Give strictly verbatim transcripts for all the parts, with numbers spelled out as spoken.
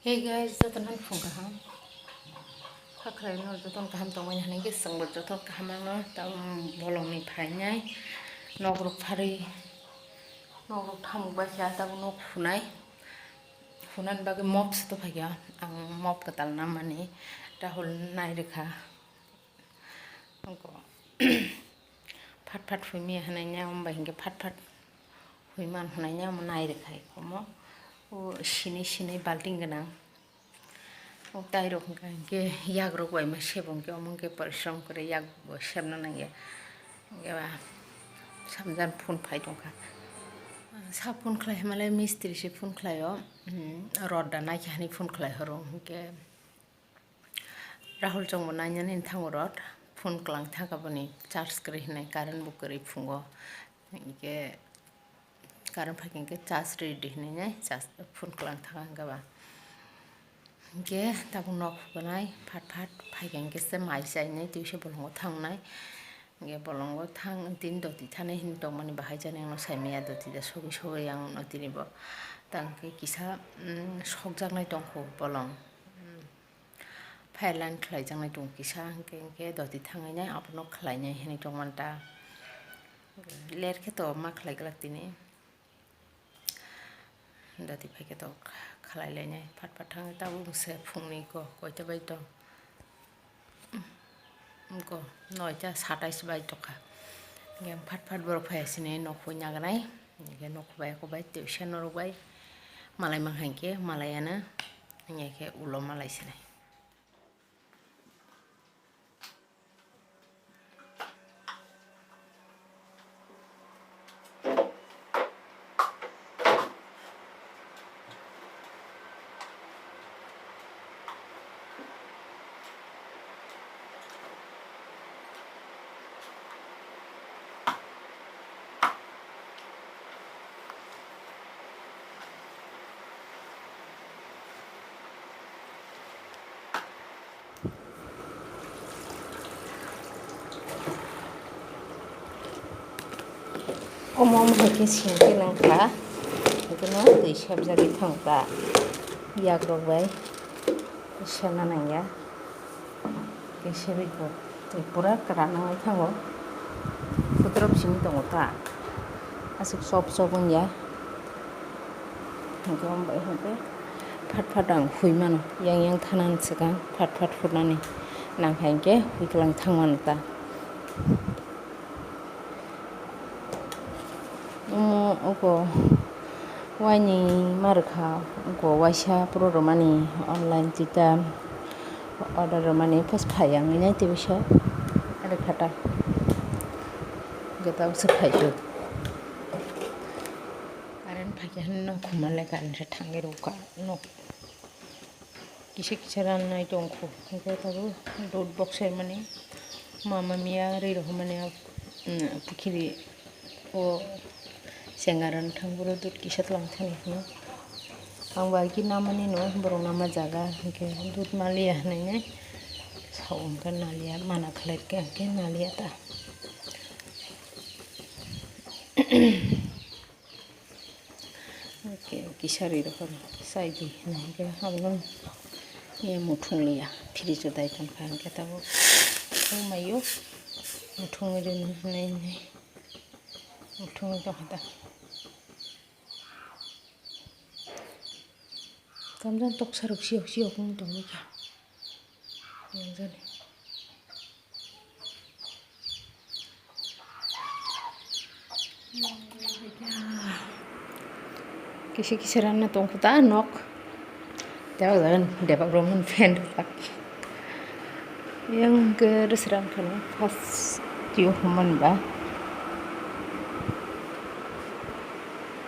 Hey guys, jotono phung kaham. Kha khlai no jotono kaham tongmani hwnwi khe chwngbo jotono kaham mano. Tamo bolongni phainai nok rok pharwi, nok rok thamuk bai kha, tamo nok phunai. Phunani bagwi mop se to phaikha. Ang mop kwtal namani Rahul nai rwkha. Phat phat huimaya hwnwi nya, wng bai hinkhe phat phat huiman hwnwi nya, omo nai rwkhai omo. O sini sini balting gwnang. O tai rok hwnka hinkhe yak rok bai ma sebo hinkhe omo hinkhe porishrom kwrwi yak bo sebna nangya. Hinkhe ba samjan phun phai tongkha. Sa phun khlai hwnmale mistri se phun khlaio. Hmm, rod da naikhe hani phun khlai horo hinkhe. Rahul chwngbo nainani thango rod, phone kwlang thangkha boni charge kwrwi hinwi, current bo kwrwi phungo, hinkhe current phaikhe hinkhe charge rwdi hinwi nai charge phone kwlang thangkha hinkhe ba. Hinkhe tabuk nok hukanai phat phat phaikhe hinkhe se mai chainai twisa bolongo thangnai. Hinkhe bolongo thang tini doti thanai hinwi tongmani bahai jani ang no saimaya doti da sogwi sogwi ang no tini bo tang khe kisa, mm, sokjaknai tongkho bolong. Mm. Phailan khlaijaknai tongo kisa, hinkhe, hinkhe doti thangwi nai abono khlainai hinwi tongmani ta. Ler khe to ma khlai glak tini. Doti phai khe to khlai lainai. Phat phat thangwi tabuk se phungni ko koita bai to. Ko noita satais bai tokha. Hinkhe phat phat borok phai sini nok hoi nagnai. Hinkhe nok bai ko bai tei se norok bai malai mang hai khe malai ano. Hinkhe ulo malai sinai. Omo wng hai khe singkhe nang kha, hwnkhe no twi sebjagwi thang ta, yak rok bai sebna nang ya. Khe sebwi kok tei pura kwran wngwi thango. Kutrop simi tongo ta. Aswk chop chop wngya. Hinkhe omo bai hinkhe phat phat ang hui mano. Yang yang thanani swkang phat phat hurnani nang hai hinkhe hui kwlang thang mano ta. Omo oko waini ma rwkha, oko waisa puro rwmani online tita order rwmani, first phai ang nai tei bisa rwkha ta, hwnkhe tabukhe phaisu. Current phaikhe hwnwi nang khumale current se thangwi rwkha nok. Kisa kisa rannai tongkho, hwnkhe tabuk dot box saimani mama miya rwi rohormani, ah, pukhiri o chenga rwna thang boro dot kisa twlang thani hwno. Ang bai khe namani no borok nama jaga hwnkhe dot maliya hwnwi nai sao, hwnkhe naliya mana khlai khe hwnkhe naliya ta. Oke, kisa rwi rokho chai di hwnwi hwnkhe abono muthung liya, fridge o dai tongkha hwnkhe tabuk maio muthungwi rwna hwnwi muthungwi tongkha ta. Tamjani toksa rok siyok siyok wng tongwi kha. Yang jani. Kisa kisa ranna tongkho ta nok. Tei o jaga ni debak rok mani fan rwlak. Yang ke rwsrang kheno first tio hwnmani ba.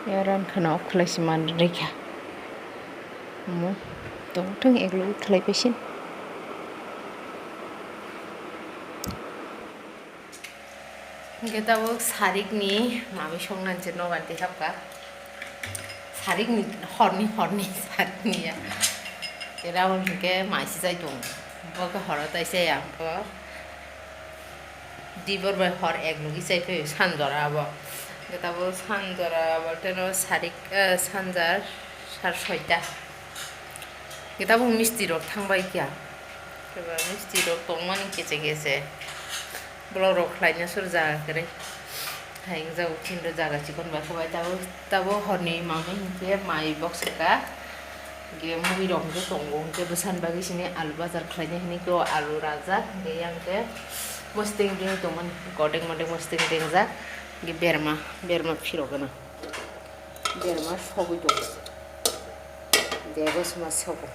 Yang ran kheno okhwlai se man rikha. Omo tongthwng ek logi khlai paisin. Hwnkhe tabuk sarikni mami songna je nogar twi hapkha. Sarikni horni horni sarikni ya. Khe Rahul hwnkhe mai se chai tongo. Bo khe horo tai chaya, bo dibor bai hor ek logi chai phaio sanjora abo. Hwnkhe tabuk sanjora abo teno sarik, eh, sanjar sar soita. Tabuk misti rok thangbai kya. Keba misti rok tongmani kese kese. Block rok khlaina sur jaga kwrwi. Hai wngjago khinto jaga chikon ba khe bai tabuk, tabuk horni manwi hinkhe mai box ka. Hinkhe mui rok hinkhe tongo hinkhe bwsani bagwi sini alu bazar khlaina hinwi khe o alu rajak hinkhe yang khe mosting ding tongmani godek modek mosting dengjak hinkhe berma berma phirok gana. Berma sogwi tongo. Bego suma sogo.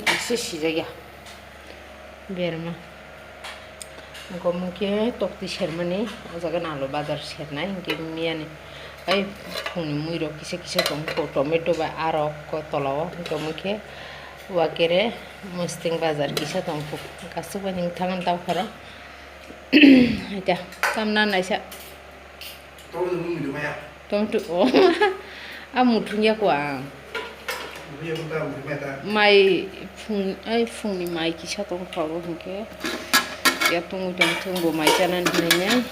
Ese sijaya. Berma. Gomung khe tokti sermani, o jaga nalo bazar sernai, hinkhe miyani. Ai phungni mui rok kisa kisa tong kho, tomato bai arok ko tola o, gomung khe wakere mosting bazar kisa tong kho. Kasuk bai ning thangan tau khoro. Aita, tamna naisa. Tomato o. A muthung ya ko ang. Mai phung, ai phungni mai kisa tong kha o hinkhe. Ya tongwi tong thung bo mai chana hinwi ne.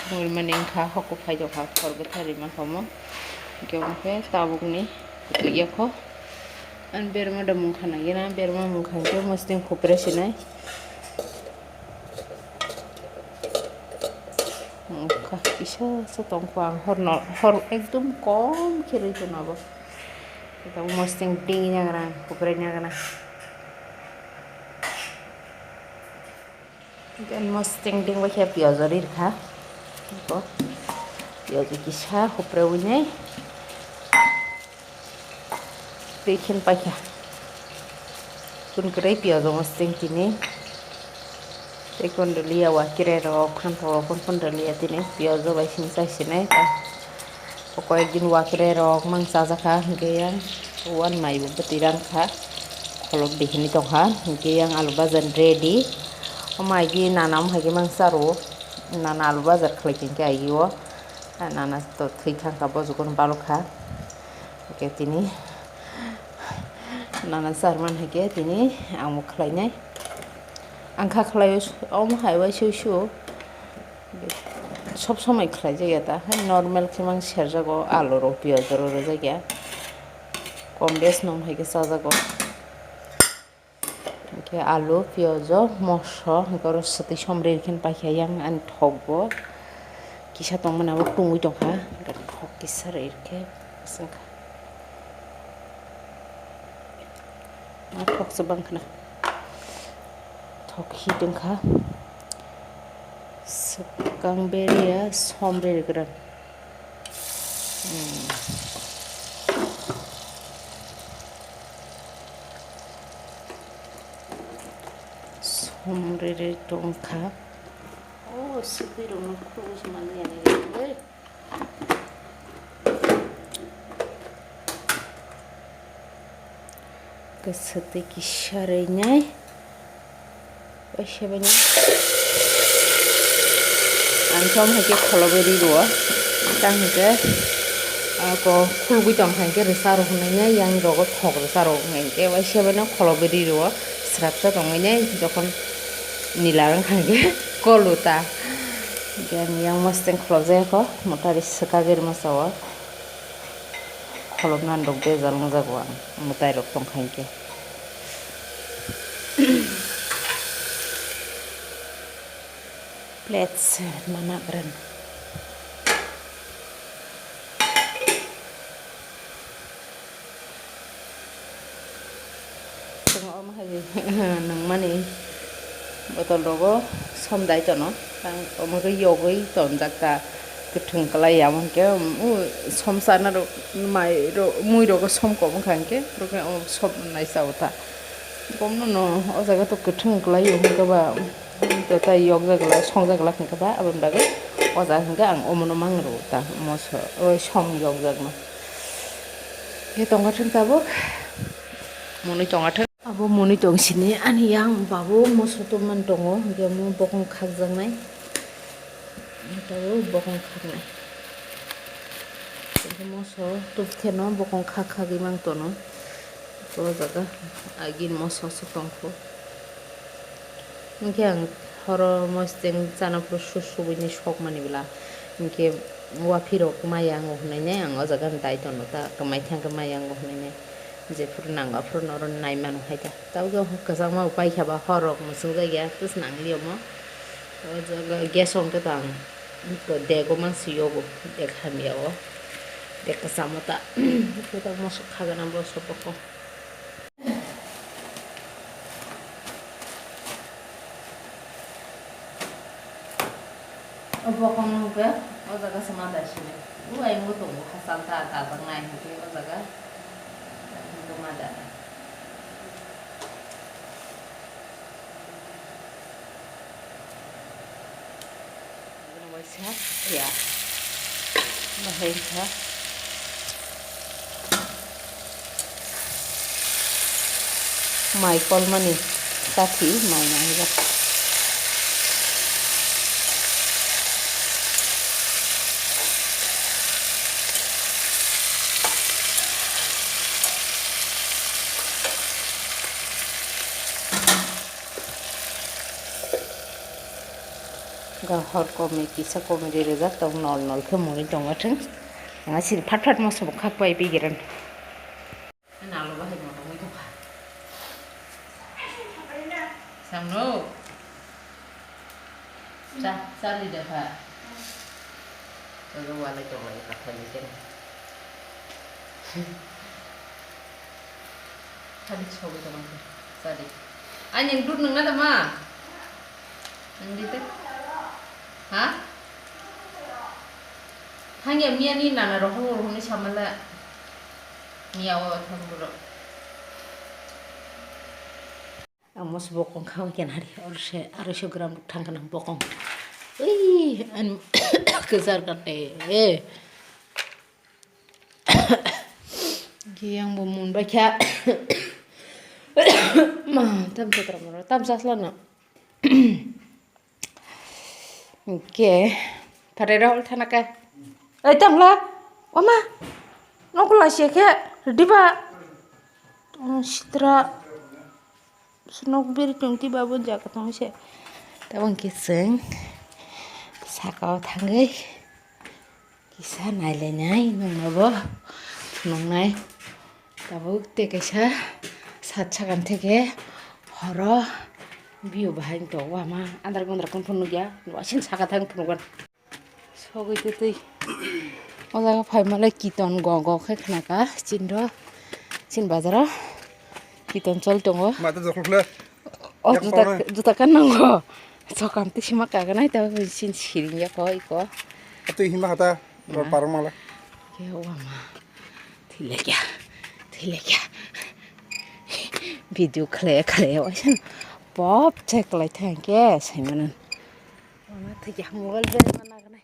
Thungwi mani wngkha hoko phai jokha khor bwthari ma khomo. Hinkhe omo khe tabukni ya kho. Ani berma da mungkha nai gana, berma mungkha hinkhe mosting khupre sinai. Wngkha kisa se tongkho ang horno, hor ekdom kom khe rwi tongo abo. Ekdom mosting ding yagra, kubrai yagra. Then mosting ding bai khe piyajo ri rwkha. Iko piyajo kisa hupre winai. Twi khen paikha. Kun kwrwi piyajo mosting tini. Tei kun rwliya wakire rok, phantok rok kun kun rwliya tini. Piyajo bai sini chai sinai. Koi ek din wakire rok mang chajakha, hinkhe yang uan mai bo bwtwi rankha. Kholop di hinwi tongkha, hinkhe yang alu bajar ready. O mai di nana omo hai khe mang charo. Nana alu bajar khlai khe hinkhe aio. Nana to thwi thangkha, bojogono balokha. Hinkhe tini nana charman hai khe tini ang bo khlainai. Ang kha khlai o, omo hai uaisuk suk. Sob somoi khlai jak ya ta. Hai normal khe mang serjago, alu rok, piyaj rok rwjak ya. Kom bes nong hai khe chajago. Hinkhe alu, piyajo, moso, hinkhe oro swtwi somri rikhin paikha yang ani thokbo. Kisa tongmani abo tungwi tongkha, hinkhe thok kisa rikhe swngkha. Thok se bang khna. Thok hi tongkha. Swkang beriya somri rikran. Somrere tongkha. O, sibirokno khulus manliya nai. Kwchwtwi kisa rwnai. Waisa bai no. Ang thom hai khe kholobwi ri rwo. Ta hwnkhe, ako khulugwi tong hai khe rwsa rw hwnwi nai, yang rogo thok rwsa rw hwnwi khe waisa bai no kholobwi ri rwo. Srapsa tongwi nai, jokhon nila wng kha hwnkhe kolu ta. Hwnkhe yang mostheng kholobjak kho, motari swkagwi rwmasa o. Kholopna rok bejal wngjago ang, mwtai rok tong kha hwnkhe. Plate se mana bwrwng. Chwng omo hai nungmani botol rogo som dai tono, tang omo khe yogwi tonjak ta, kwthwng kwlai ya, omo hwnkhe, um, u som sana rok, mai rok, mui rogo som kok wngkha hwnkhe, borok khe omo som nai cha o ta. Bomno no o jaga to kwthwng kwlai o hwnkhe ba, to tai yokjak glak, songjak glak hwnkhe ba, aboni bagwi o jaga hwnkhe ang omono mang rwo ta, moso, o som yokjakno. Khe tongkha thwng tabuk, mwnwi tongkha thwng. Abo mwnwi tong sini ani yang babu moso tongmani tongo, hwnkhe omo bokong khakjaknai. Tabuk bokong khaknai. Tei moso tubkheno bokong khak khagwi mang tono. O jaga agini moso se tongkho. Hwnkhe ang horo mostheng chana phuru su subui ni sokmani bwla. Hwnkhe Waphirok maya wngo hwnwi nai ang o jaga ni daitwno ta kwmai thang khe maya wngo hwnwi nai. Jephuru nango aphuru norok nai mano hai ta. Tabukhe kwchangma bo paikha ba hor rok mwchungjak ya tei nang li omo. O jaga gas o hwnkhe ta ang dego mansi yogo, dek hamya o. Dek kwchamo ta. Khe ta mosok khagana bo sobok o. O bokong no hwnkhe o jaga se ma da sini. O ayang bo tongo, hachal ta tajaknai hwnkhe o jaga. Hwnkhe ma da. Waisa ya. Bahai kha. Mai kolmani kathi mai nangya. Ga hor komwi kisa komwi rijak tong nol nol khe mwnwi tongma thwng. Ang sini phat phat moso bo khak pai bigiran. Nalo bahai moto mui tongkha. Samno. Cha, cha li da pha. Chaga walai tonglai kathai ni kena. Khali sobi tongkha. Cha di. Ani dud nang na da ma? Nang di te. Ha? Hanya miya ni nana roho roho ni samala. Miya o thang buro. Ang mos bokong kha ken hari, oro se aroiso gram thang kana bokong. Ui, an kejar kate. Ge yang bo mun ba kya. Ma, tam chatra moro, tam chasla na. Ke, pare rol thana ka. Ai, tangla. Oma. Nokla se ke, diba. Sitra. Snok biri tongti babun jaga tong se. Tabang kiseng. Sakao thangwi. Kisa nailainai nungnobo phunuknai. Tabuk tei kaisa sat sakan theke horo view bahai tongo ama andar gondra kunu phunukya waising saka thang phunukgwan. Sogwi tei tei o jaga phaimalai kiton go go khe khnaka chinro chin bazaro kiton chol tongo. Mata jokhol khle. O juta juta kan nango. Chokam tei sima kaganai ta sin siring ya ko iko. Atwi hima hata parang mala. Ke o ama. Thilekya. Thilekya. Video khle khle o sin. Pop check lai thang ke saimanan. Ama thikya mobile be mana ganai.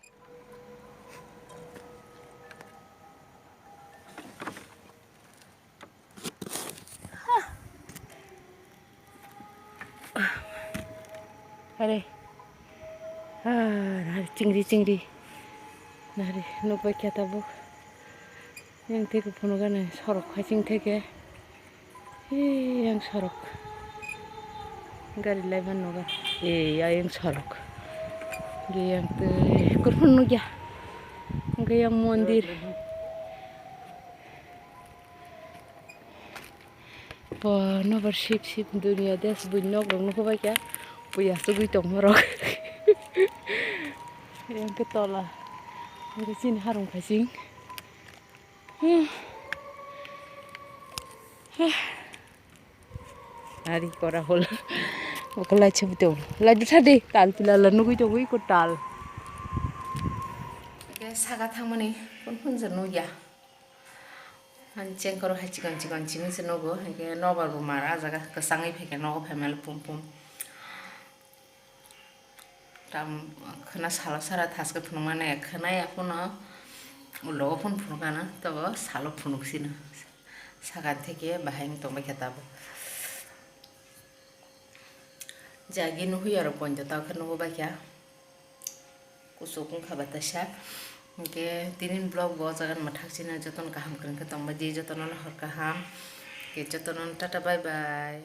Are. Ah, nari chingri chingri. Nari nukbai kya tabuk. Yang tei kuphunukgani sorok hai ching theke. Ee, yang sorok. Gari laiban nogo. Ee, yang sorok. Ge yang tei kurphun nukya. Ge yang mondir. Bo nobar sip sip dunia des buini nok rok nukhubaikha. Buya chugui tongmarok. Yang ke tola. Yang ke chini harung khasing. Ari kora hol. Okolai chhebi tong. Lai dutha de tal pila la nugui tong ui ko tal. Ke saga thangmani kun kun je nugya. Ani chengkoro hai chikon chikon chimui se nugo. Hingke nobar bo mara jaga kwchangui phaikhe nogo phaimale pum pum. Tam khwna salo sara thaske phunukmani khwnaya phano ulo phano phunukana tobo salo phunuksino sakan theke bahai wng tongbaikha tabuk. Jagi nuhuya rok poito tao khe nuhubaikha kuchuk wngkha bataisa. Hinkhe tini vlog bo o jaga ni mwthak sino jotono kaham kwrwngkhe tongbai di jotono hor kaham khe jotono tata bye bye.